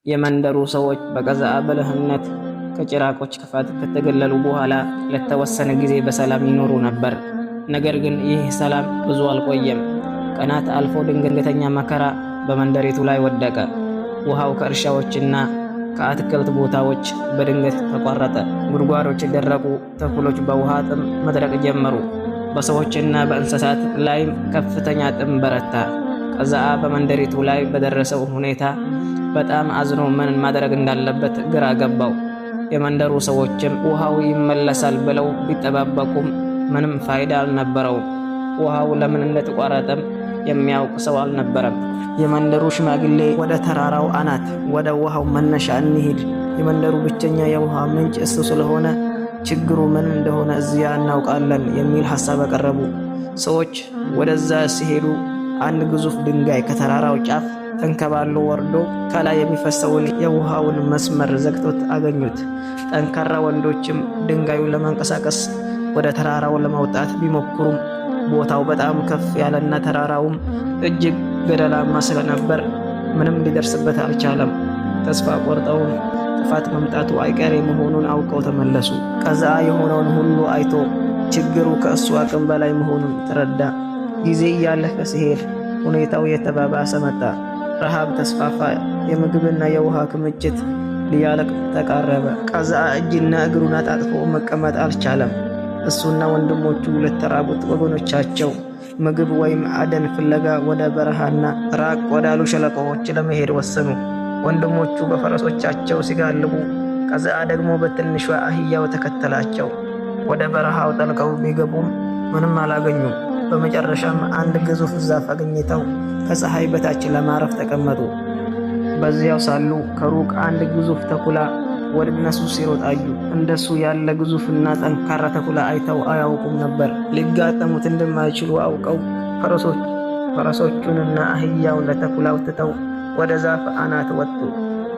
የመንደሩ ሰዎች በቀዝአ ብልህነት ከጭራቆች ክፋት ከተገለሉ በኋላ ለተወሰነ ጊዜ በሰላም ይኖሩ ነበር። ነገር ግን ይህ ሰላም ብዙ አልቆየም። ቀናት አልፎ ድንገተኛ መከራ በመንደሪቱ ላይ ወደቀ። ውሃው ከእርሻዎችና ከአትክልት ቦታዎች በድንገት ተቋረጠ። ጉድጓዶች ደረቁ፣ ተክሎች በውሃ ጥም መድረቅ ጀመሩ። በሰዎችና በእንስሳት ላይም ከፍተኛ ጥም በረታ። ቀዝአ በመንደሪቱ ላይ በደረሰው ሁኔታ በጣም አዝኖ ምን ማድረግ እንዳለበት ግራ ገባው። የመንደሩ ሰዎችም ውሃው ይመለሳል ብለው ቢጠባበቁም ምንም ፋይዳ አልነበረውም። ውሃው ለምን እንደተቋረጠም የሚያውቅ ሰው አልነበረም። የመንደሩ ሽማግሌ ወደ ተራራው አናት ወደ ውሃው መነሻ እንሂድ፣ የመንደሩ ብቸኛ የውሃ ምንጭ እሱ ስለሆነ ችግሩ ምን እንደሆነ እዚያ እናውቃለን የሚል ሐሳብ አቀረቡ። ሰዎች ወደዛ ሲሄዱ አንድ ግዙፍ ድንጋይ ከተራራው ጫፍ ተንከባሎ ወርዶ ከላይ የሚፈሰውን የውሃውን መስመር ዘግቶት አገኙት። ጠንካራ ወንዶችም ድንጋዩን ለማንቀሳቀስ ወደ ተራራው ለመውጣት ቢሞክሩም ቦታው በጣም ከፍ ያለና ተራራውም እጅግ ገደላማ ስለነበር ምንም ሊደርስበት አልቻለም። ተስፋ ቆርጠውም ጥፋት መምጣቱ አይቀሬ መሆኑን አውቀው ተመለሱ። ቀዝአ የሆነውን ሁሉ አይቶ ችግሩ ከእሱ አቅም በላይ መሆኑን ተረዳ። ጊዜ እያለፈ ሲሄድ ሁኔታው የተባባሰ መጣ። ረሃብ ተስፋፋ። የምግብና የውሃ ክምችት ሊያልቅ ተቃረበ። ቀዝአ እጅና እግሩን አጣጥፎ መቀመጥ አልቻለም። እሱና ወንድሞቹ ለተራቡት ወገኖቻቸው ምግብ ወይም አደን ፍለጋ ወደ በረሃና ራቅ ወዳሉ ሸለቆዎች ለመሄድ ወሰኑ። ወንድሞቹ በፈረሶቻቸው ሲጋልቡ፣ ቀዝአ ደግሞ በትንሿ አህያው ተከተላቸው። ወደ በረሃው ጠልቀው ቢገቡም ምንም አላገኙም። በመጨረሻም አንድ ግዙፍ ዛፍ አግኝተው ከፀሐይ በታች ለማረፍ ተቀመጡ። በዚያው ሳሉ ከሩቅ አንድ ግዙፍ ተኩላ ወደ እነሱ ሲሮጥ አዩ። እንደሱ ያለ ግዙፍና ጠንካራ ተኩላ አይተው አያውቁም ነበር። ሊጋጠሙት እንደማይችሉ አውቀው ፈረሶቹንና አህያውን ለተኩላው ትተው ወደ ዛፍ አናት ወጡ።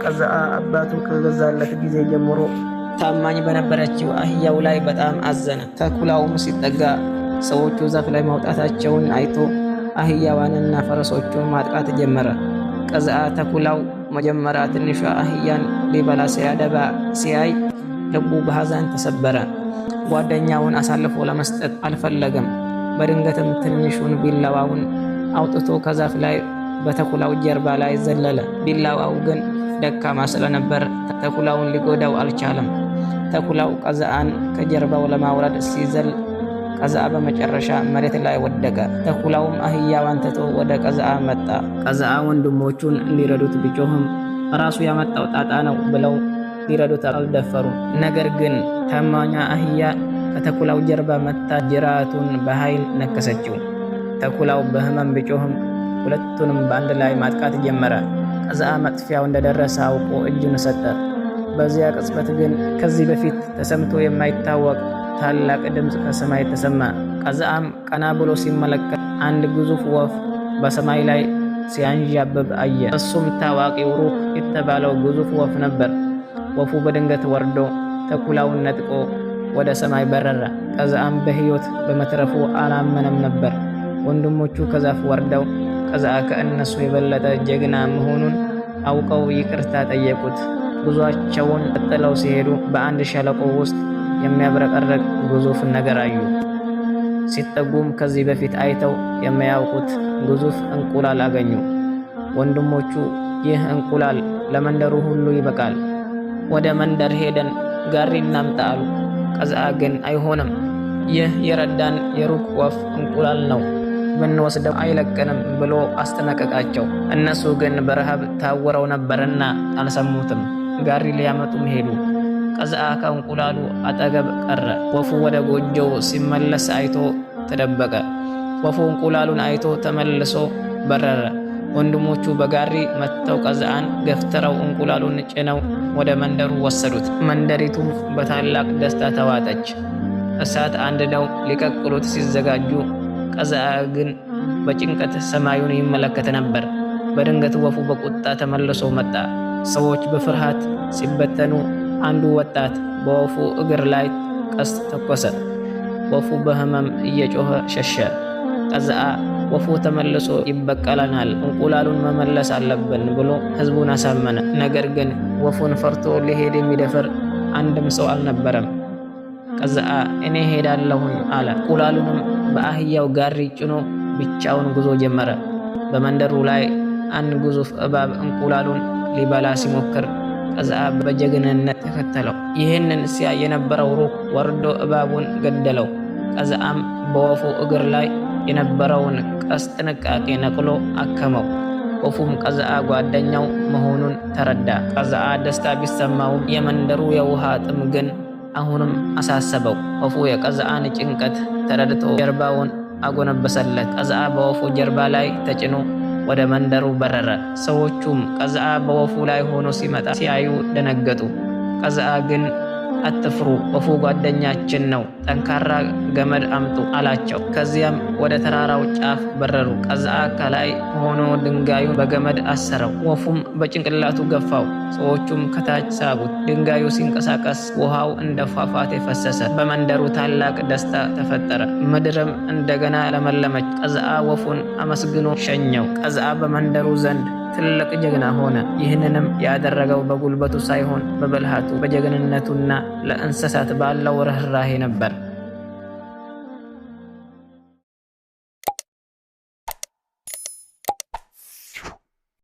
ቀዝአ አባቱ ከገዛለት ጊዜ ጀምሮ ታማኝ በነበረችው አህያው ላይ በጣም አዘነ። ተኩላውም ሲጠጋ ሰዎቹ ዛፍ ላይ መውጣታቸውን አይቶ አህያዋንና ፈረሶቹን ማጥቃት ጀመረ። ቀዝአ ተኩላው መጀመሪያ ትንሿ አህያን ሊበላ ሲያደባ ሲያይ ልቡ በሐዘን ተሰበረ። ጓደኛውን አሳልፎ ለመስጠት አልፈለገም። በድንገትም ትንሹን ቢላዋውን አውጥቶ ከዛፍ ላይ በተኩላው ጀርባ ላይ ዘለለ። ቢላዋው ግን ደካማ ስለነበር ተኩላውን ሊጎዳው አልቻለም። ተኩላው ቀዝአን ከጀርባው ለማውረድ ሲዘል ቀዝአ በመጨረሻ መሬት ላይ ወደቀ። ተኩላውም አህያዋን ትቶ ወደ ቀዝአ መጣ። ቀዝአ ወንድሞቹን እንዲረዱት ቢጮህም ራሱ ያመጣው ጣጣ ነው ብለው ሊረዱት አልደፈሩም። ነገር ግን ታማኟ አህያ ከተኩላው ጀርባ መታ ጅራቱን በኃይል ነከሰችው። ተኩላው በህመም ቢጮህም ሁለቱንም በአንድ ላይ ማጥቃት ጀመረ። ቀዝአ መጥፊያው እንደደረሰ አውቆ እጁን ሰጠ። በዚያ ቅጽበት ግን ከዚህ በፊት ተሰምቶ የማይታወቅ ታላቅ ድምፅ ከሰማይ ተሰማ። ቀዝአም ቀና ብሎ ሲመለከት አንድ ግዙፍ ወፍ በሰማይ ላይ ሲያንዣብብ አየ። እሱም ታዋቂው ሩክ የተባለው ግዙፍ ወፍ ነበር። ወፉ በድንገት ወርዶ ተኩላውን ነጥቆ ወደ ሰማይ በረረ። ቀዝአም በሕይወት በመትረፉ አላመነም ነበር። ወንድሞቹ ከዛፍ ወርደው ቀዝአ ከእነሱ የበለጠ ጀግና መሆኑን አውቀው ይቅርታ ጠየቁት። ጉዟቸውን ቀጥለው ሲሄዱ በአንድ ሸለቆ ውስጥ የሚያብረቀርቅ ግዙፍ ነገር አዩ። ሲጠጉም ከዚህ በፊት አይተው የማያውቁት ግዙፍ እንቁላል አገኙ። ወንድሞቹ ይህ እንቁላል ለመንደሩ ሁሉ ይበቃል፣ ወደ መንደር ሄደን ጋሪ እናምጣ አሉ። ቀዝአ ግን አይሆንም፣ ይህ የረዳን የሩቅ ወፍ እንቁላል ነው፣ ብንወስደው አይለቅንም ብሎ አስጠነቀቃቸው። እነሱ ግን በረሃብ ታውረው ነበርና አልሰሙትም። ጋሪ ሊያመጡም ሄዱ። ቀዝአ ከእንቁላሉ አጠገብ ቀረ። ወፉ ወደ ጎጆው ሲመለስ አይቶ ተደበቀ። ወፉ እንቁላሉን አይቶ ተመልሶ በረረ። ወንድሞቹ በጋሪ መጥተው ቀዝአን ገፍትረው እንቁላሉን ጭነው ወደ መንደሩ ወሰዱት። መንደሪቱም በታላቅ ደስታ ተዋጠች። እሳት አንድደው ሊቀቅሉት ሲዘጋጁ፣ ቀዝአ ግን በጭንቀት ሰማዩን ይመለከት ነበር። በድንገት ወፉ በቁጣ ተመልሶ መጣ። ሰዎች በፍርሃት ሲበተኑ አንዱ ወጣት በወፉ እግር ላይ ቀስት ተኮሰ። ወፉ በህመም እየጮኸ ሸሸ። ቀዝአ ወፉ ተመልሶ ይበቀለናል፣ እንቁላሉን መመለስ አለብን ብሎ ህዝቡን አሳመነ። ነገር ግን ወፉን ፈርቶ ሊሄድ የሚደፍር አንድም ሰው አልነበረም። ቀዝአ እኔ ሄዳለሁኝ አለ። እንቁላሉንም በአህያው ጋሪ ጭኖ ብቻውን ጉዞ ጀመረ። በመንደሩ ላይ አንድ ግዙፍ እባብ እንቁላሉን ሊበላ ሲሞክር ቀዝአ በጀግንነት ተከተለው። ይህንን ሲያይ የነበረው ሩክ ወርዶ እባቡን ገደለው። ቀዝአም በወፉ እግር ላይ የነበረውን ቀስ ጥንቃቄ ነቅሎ አከመው። ወፉም ቀዝአ ጓደኛው መሆኑን ተረዳ። ቀዝአ ደስታ ቢሰማውም የመንደሩ የውሃ ጥም ግን አሁንም አሳሰበው። ወፉ የቀዝአን ጭንቀት ተረድቶ ጀርባውን አጎነበሰለት። ቀዝአ በወፉ ጀርባ ላይ ተጭኖ ወደ መንደሩ በረረ። ሰዎቹም ቀዝአ በወፉ ላይ ሆኖ ሲመጣ ሲያዩ ደነገጡ። ቀዝአ ግን አትፍሩ፣ ወፉ ጓደኛችን ነው፣ ጠንካራ ገመድ አምጡ አላቸው። ከዚያም ወደ ተራራው ጫፍ በረሩ። ቀዝአ ከላይ ሆኖ ድንጋዩን በገመድ አሰረው፣ ወፉም በጭንቅላቱ ገፋው። ሰዎቹም ከታች ሳቡት። ድንጋዩ ሲንቀሳቀስ ውሃው እንደ ፏፏቴ ፈሰሰ። በመንደሩ ታላቅ ደስታ ተፈጠረ። ምድርም እንደገና ለመለመች። ቀዝአ ወፉን አመስግኖ ሸኘው። ቀዝአ በመንደሩ ዘንድ ትልቅ ጀግና ሆነ። ይህንንም ያደረገው በጉልበቱ ሳይሆን በብልሃቱ፣ በጀግንነቱና ለእንስሳት ባለው ርኅራሄ ነበር።